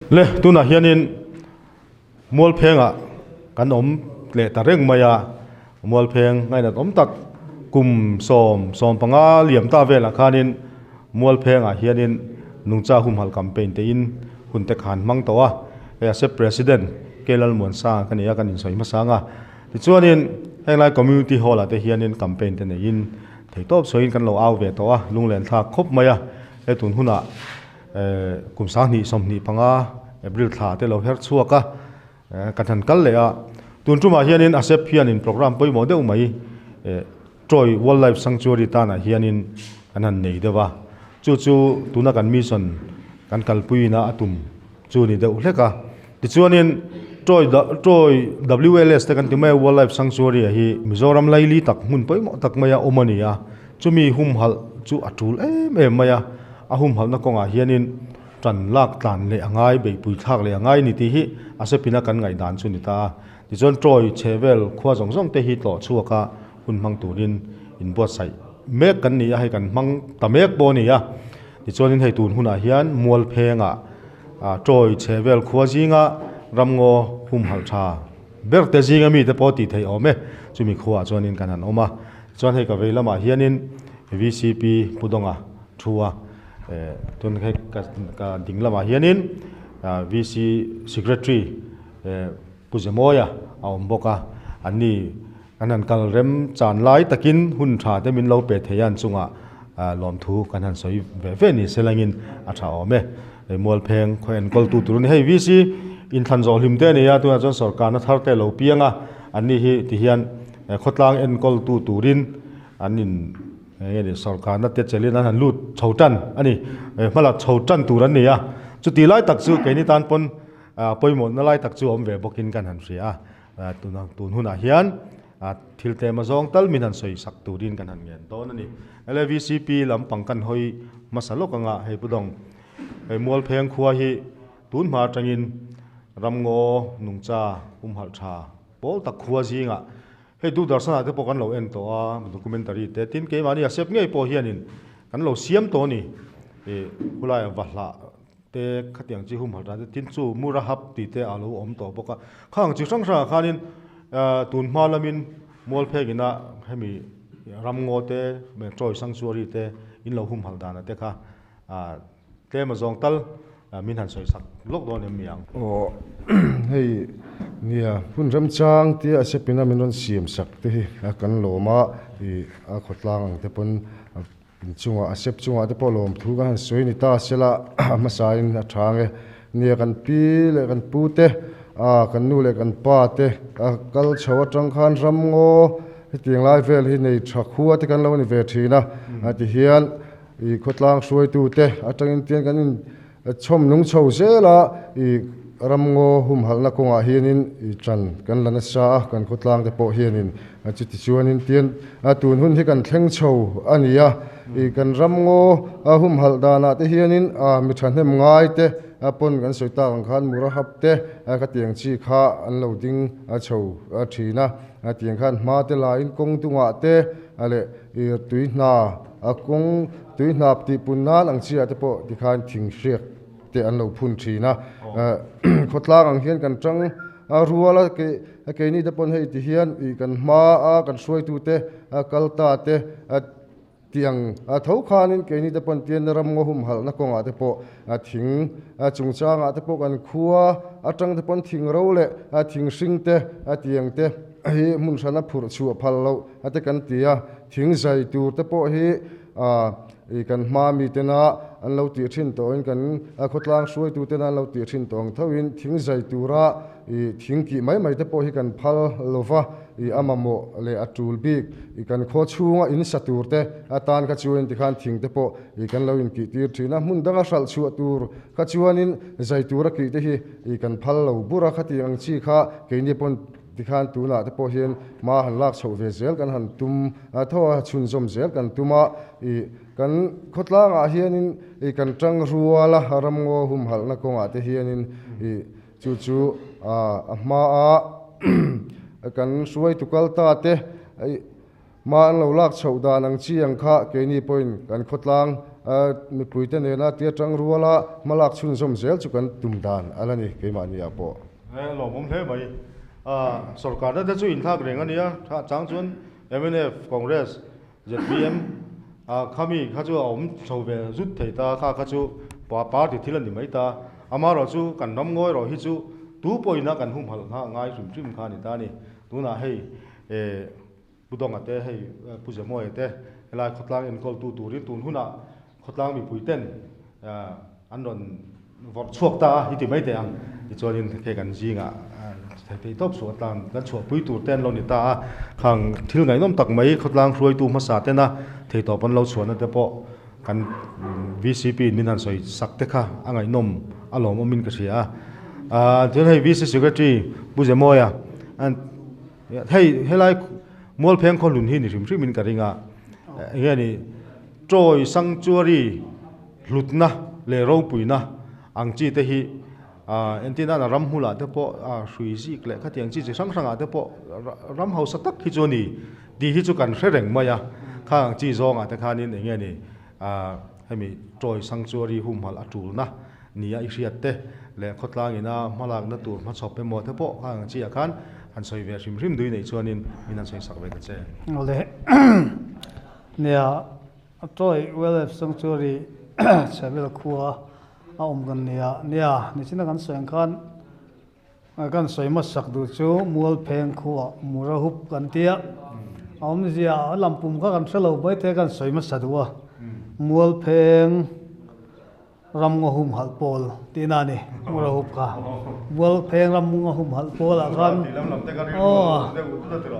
Le tunah hianin Mualphengah kan awm leh ta reng mai a, Mualpheng ngainat awm tak kum sawm sawm panga liam ta velah khanin Mualphengah hianin nungcha humhalh campaign te in hun te khan hmang tawh a, hei a sep president K Lalmuansa ka ni a kan insawi hmasa ang a, tichuanin henglai community hall ah te hianin campaign te neiin theitawp sawiin kan lo au ve tawh a, lunglen thlak khawp mai a, he tun hunah. Kum 2025 April thla te lo her chhuak a, kan han kal leh a. Tun tumah hianin ASEP hianin programme pawimawh deuh mai Troy Wildlife Sanctuary tanah hianin kan han nei deuh a. Chu chu tuna kan mission kan kalpuina a tum chu ni deuh hlek a. Tichuanin Troy Troy WLS te kan ti mai a, Wildlife Sanctuary ah hi Mizoram laili tak hmun pawimawh tak maia awm a ni a. Chumi humhalh chu a tul em em mai a, a humhalhna kawngah hianin tan lak tlan leh a ngai, beihpui thlak leh a ngai ni tih hi a sepina kan ngaihdan chu ni ta a. Tichuan Troy chhe vel khua zawng zawng te hi tlawh chhuak a hun hmang turin inbuatsaih mek kan ni a, hei kan hmang ta mek pawh a ni a. Tichuanin hei tun hunah hian Mualphengah Troy chhe vel khua zinga ramngaw humhalh tha ber te zinga mite pawh tih theih awm e, chumi khuaah chuanin kan han awm a. Chuan hei ka vei lamah hianin VCP Pu Dawnga thu a, tun hei ka ding lamah hianin VC Secretary Pu Zemawia a awm bawk a, anni kan han kal rem chan lai takin hun tha te min lo pe thei a an chungah lawmthu kan han sawi ve ve ni se langin a tha awm e. Hei Mualpheng khaw enkawltu tur a ni. Hei VC inthlan zawh hlim te a ni a, tunah chuan sorkarna thar te a lo piang a, anni hi tihian Khawtlang enkawltu turin an in eng nge ni sorkarna te chelin an han lut chho tan a ni. Hmala chho tan tur an ni a, chuti lai tak chu keini tan pawn pawimawhna lai tak chu a awm ve bawkin kan han hria a. Tun hunah hian thil tlem azawng tal min han sawi sak turin kan han ngen dawn a ni. LAVCP lampang kan hawi hmasa lawk anga hei Pu Dawng, hei Mualpheng khua hi tun hma atangin ramngaw nungcha humhalh tha Pawl tak khua zingah hei Doordarshan-ah te pawh kan lo en tawh a, documentary te tin keimahni a sep ngei pawh hianin kan lo siam tawh a ni. Ih khulaiah vahlah te khatiang chi humhalh dan te tin chu Murahap tih te a lo awm tawh bawk a. Khang chi hrang hrangah khanin tun hma lamin Mualphengina hemi ramngaw te, Troy Sanctuary te in lo humhalh danah te kha Tlem a zawng tal min han sawi sak lawk dawn em mi ang? Aw hei nia hun remchang tia a sepina min rawn siam sak te hi a kan lawm a, ih a khawtlang ang te pawn inchungah a sep chungah te pawh lawm thu kan han sawi ni ta sela a hmasain a tha ang e. Nia kan pi leh kan pu te ah kan nu leh kan pa te a kal chho atang khan ramngaw hetiang lai vel hi nei tha khua te kan lo ni ve thin a, a ti hian I khawtlang hruaitute atangin tian kan in chhawm nung chho zel a, i ramngaw humhalhna kawngah hianin i tan kan la nasa a, kan khawtlang te pawh hianin chuti chuanin tian tun hun hi kan thleng chho a ni a, i kan ramngaw humhalh danah te hianin mi thahnem ngai te pawn kan sawi tak ang khan murahap te khatiang chi kha an lo ding chho thin a, tiang khan hma te laiin kawng dungah te leh i tui hna A kawng tui hnap tih pun nan ang chiah te pawh tikhan thing hriak te an lo phun thin a. Khawtlang ang hian kan tang a rual a, keini te pawn hei ti hian ih kan hma a kan hruaitu te kal ta te tih ang tho khanin keini te pawn tian ram ngaw humhalhna kawngah te pawh thing chungchangah te pawh kan khua atang te pawn thing ro leh thing hring te tiang te hi hmun hrana phurh chhuah phal loh te kan ti a. Thing zai tur te pawh hi ih kan hma mi tena an lo tih thin tawhin kan khawtlang hruaitu tena an lo tih thin tawh ang thoin thing zai tura ih thing kih mai mai te pawh hi kan phal lova ih a mamawh leh a tul bik ih kan khaw chhunga in sa tur te atan kha chuanin tikhan thing te pawh ih kan lo inkih tir thin a, hmun danga hralh chhuah tur kha chuanin zai tura kih te hi ih kan phal lo bur a, khatiang ang chi kha keini pawn Tikhan tunah te pawh hian hma han lak chhoh ve zel kan han tum a, tho a chhunzawm zel kan tum a, ih kan khawtlangah hianin ih kan tang rual a, ramngaw humhalhna kawngah te hianin ih chu chu a hma a kan hruaitu kal ta te ih hma an lo lak chhoh dan ang chi ang kha keini pawhin kan khawtlang mipuite nena tia tang ruala hmalak chhunzawm zel chu kan tum dan a la ni keimahni-ah pawh. He lawmawm hle mai. Sorkarna te chu inthlak reng a nia, chang chuan mnf, Congress, Zpm khami kha chu a awm chho ve zut thei ta, kha kha chu party thil a ni mai ta. Amaherawhchu kan ram ngawi rawh hi chu tu pawhin a kan humhalh kha a ngai hrim hrim kha a ni ta a ni. Tunah hei Pu Dawnga te, hei Pu Zemawia te helai khawtlang enkawltu turin tun hunah khawtlang mipui ten an rawn vawrh chhuak ta a, i ti mai teh ang. Tichuanin hei kan zingah thei thei tawp suh atang kan chhuahpui tur te an lo ni ta a, khang thil ngaihnawm tak mai khawtlang hruaitu hmasa tena thei tawp an lo chhuahna te pawh kan VCP in min han sawi sak te kha a ngaihnawm a lawmawmin ka hria a. Chuan hei VC Secretary Pu Zemawia hei helai Mualpheng khawhlun hi ni hrim hrimin ka ring a, enge ni Troy Sanctuary hlutna leh ropuina ang chi te hi entir nana ram hmulah te pawh hrui zik leh khatiang chi chi hrang hrangah te pawh ram hausa tak hi chu a ni tih hi chu kan hre reng mai a, khang ang chi zawngah te khanin eng nge ni hemi Troy Sanctuary humhalh a tulna nia i hriat te leh khawtlang ina hmalakna tur hmachhawp emaw te pawh khang ang chi ah khan han sawi ve hrim hrim dui neih chuanin min han sawi sak ve ta che. Awle nia A Troy Wildlife Sanctuary chhehvel khua a awm kan ni a, nia nichina kan sawi ang khan kan sawi hmasak duh chu Mualpheng khuah Murahup kan ti a, a awmzia a lampum kha kan hre lo maithei kan sawi hmasa duh a, Mualpheng. Ram nga humhalh pawl tihna a ni, Mura hup kha. Mualpheng ram nga humhalh pawlah khan aw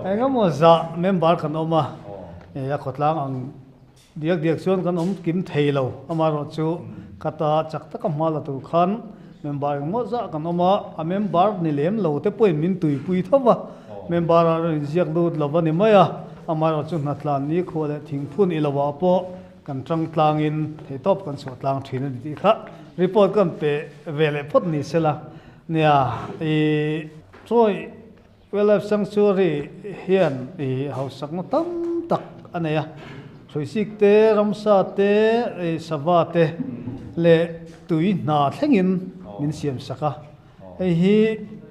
eng emaw zah member kan awm a, a khawtlang ang diak diak chuan kan awm kim thei lo. Amaherawh chu khata chak taka hma la tur khan member engmaw zah kan awm a, a member ni lem lo te pawhin min tuipui tho va, member a rawn inziak lut lo va ni mai a, amaherawh chu hnatlan nikhua leh thingphun i lovah pawh Kan tang tlangin theihtawp kan chhuah tlang thin a ni tih kha report kan pe ve leh phawt ni sela. Nia, i Troy Wildlife Sanctuary hian i hausakna tam tak a nei a, hruisik te, ramsa te, i sava te leh tui hna thlengin min siam sak a. Hei hi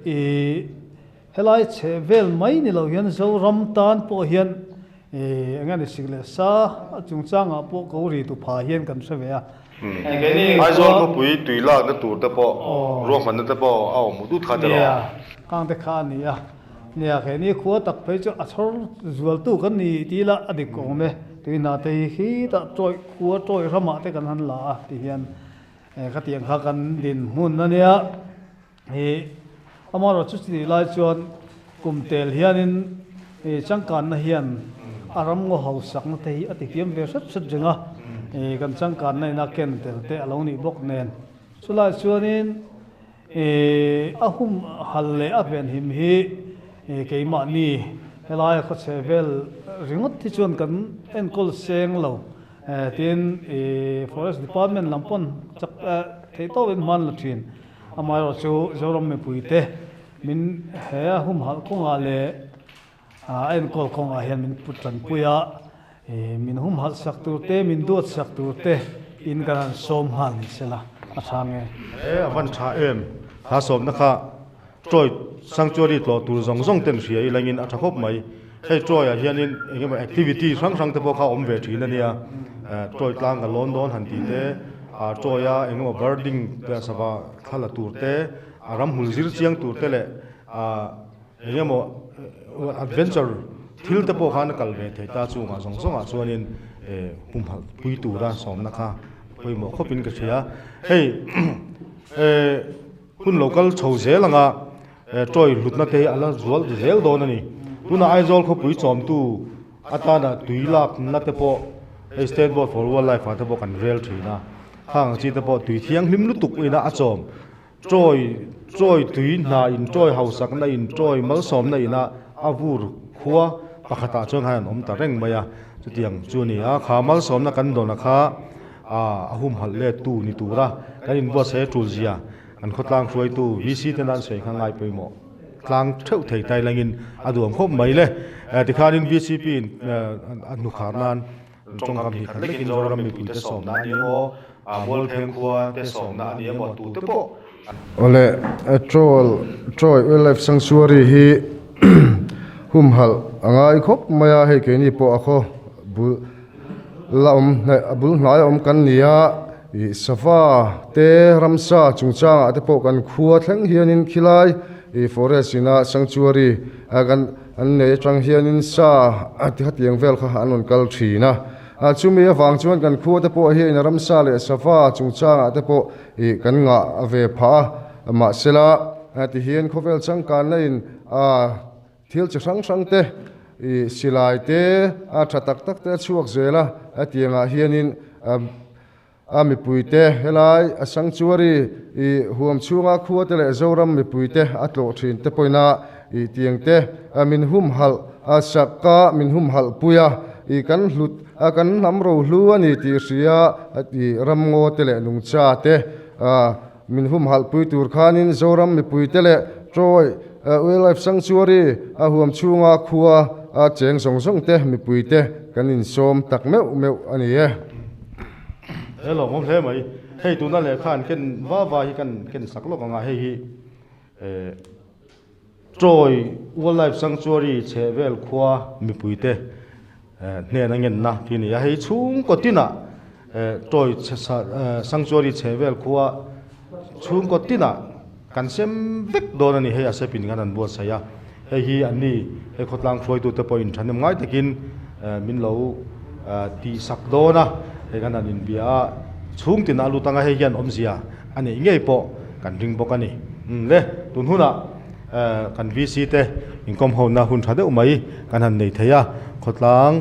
i helai chheh vel mai ni lo hian Zoram tan pawh hian Eng nge ni sik leh sa a chungchangah pawh ko ri tu pha hian kan hre ve a. Aizawl khawpui tui lakna tur te pawh ruahmanna te pawh a awm ut ut kha tiraw? Nia, kang te kha a ni a. Nia, keini khua tak phei chu a chhawr zualtu kan ni tih ila a dik awm e. Tui hna te hi khitah tawih khua tawih ramah te kan han la a ti hian khatiang kha kan dinhmun a nia. Hi amaherawh chu chutih lai chuan kum tel hianin i changkanna hian a ram ngaw hausakna te hi a ti kiam ve hret hret reng a, i kan changkanna ina ken tel te a lo nih bawk nen. Chulai chuanin i a hum hal leh a venhim hi i keimahni helaia khawchhe vel ringawt hi chuan kan enkawl seng lo. Tin, i Forest Department lam pawn chak theih tawkin hman la thin. Amaherawh chu Zoram mipuite min he a humhalh kawngah leh a enkawl kawngah hian min put tanpui a, min humhalh sak tur te, min duat sak tur te in kan han sawm nghal ni sela a tha nge. He a van tha em? Kha sawmna kha Troy Sanctuary tlawh tur zawng zawng ten hria ilangin a tha khawp mai. Hei Troy ah hianin eng emaw activity hrang hrang te pawh kha a awm ve thin a nia. Troy tlang ka lawn dawn han tih te, Troy a eng emaw birding te sava thla la tur te, a ramhmul zir chiang tur te leh eng emaw adventure thil te pawh khan a kal ve thei ta chungah zawng zawngah chuanin humhalh pui tura sawmna kha pawimawh khawpin ka hria. Hei Hun lo kal chho zel anga Troy hlutna te hi a la zual zel dawn a ni. Tunah Aizawl khawpui chawmtu atana tui lakna te pawh hei State Board for Wildlife ah te pawh kan rel thin a, khang ang chi te pawh tui thianghlim lutuk ina a chawm. Troy Troy tui hna in Troy hausakna in Troy malsawmna ina a vur khua pakhatah chuan khan an awm ta reng mai a, chutiang chu a ni a, kha malsawmna kan dawn a kha. A humhalh let tu ni tura kan inbuatsaih a tul zia kan khawtlang hruaitu VC te nan sawi kha ngai pawimawh tlang theuh thei tai langin a duam khawp mai le. Tikhanin VCP in a hnukhar nan Tawngkam hnih khat lekin Zoram mipuite sawmna a ni emaw, Mualpheng khua te sawmna a ni emaw tute pawh an. Awle, Troll, Troy Wildlife Sanctuary hi humhalh a ngai khawp mai a, hei keini pawh a khaw bul la awm hnaih a bul hnai a awm kan ni a, ih sava te ramsa chungchangah te pawh kan khua thleng hianin khilai ih forest ina sanctuary a kan An nei atang hianin sa a ti khatiang vel kha an rawn kal thin a. Chumi avang chuan kan khua te pawh hian ramsa leh sava chungchangah te pawh ih kan ngah ve phah a. Mahsela ti hian khawvel changkanna in thil chi hrang hrang te ih silai te a tha tak tak te a chhuak zel a. Hetiangah hianin A mipuite helai a sanctuary i huam chhunga khuate leh Zoram mipuite a tlawh thin te pawhin i tiangte min humhalh a sakka min humhalh pui a, i kan hlut a kan hnam rohlu a ni tih hria i ramngaw te leh nungcha te min humhalh pui tur khanin Zoram mipuite leh Troy Wildlife Sanctuary a huam chhunga khua a cheng zawng zawng te mipuite kan insawm tak meuh meuh a ni e. He lawmawm hle mai. Hei tuna lehkha an ken va va hi kan ken sak lawk ang a, hei hi eh Troy Wildlife Sanctuary chhehvel khua mipuite eh hnena ngenna tih a ni a, hei chhungkaw tinah eh Troy Sanctuary chhehvel khua chhungkaw tinah kan sem vek dawn a ni, hei a sepin kan han buatsaih a, hei hi an ni hei khawtlang hruaitute pawhin thahnem ngai takin min lo tihsak dawn a, hei kan han inbia a, chhung tinah a lut anga hei hian awmzia a neih ngei pawh kan ring bawk a ni. Umm le, tun hunah kan VC te inkawm hona hun tha deuh mai kan han nei thei a, khawtlang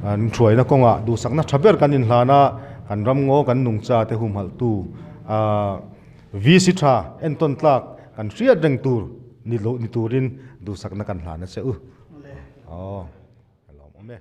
an hruaina kawngah duhsakna tha ber kan inhlan a, kan ramngaw kan nungcha te humhalhtu ahh VC tha entawn tlak kan hriat reng tur ni loh ni turin duhsakna kan hlan a che u. Aw, ka lawm awm e.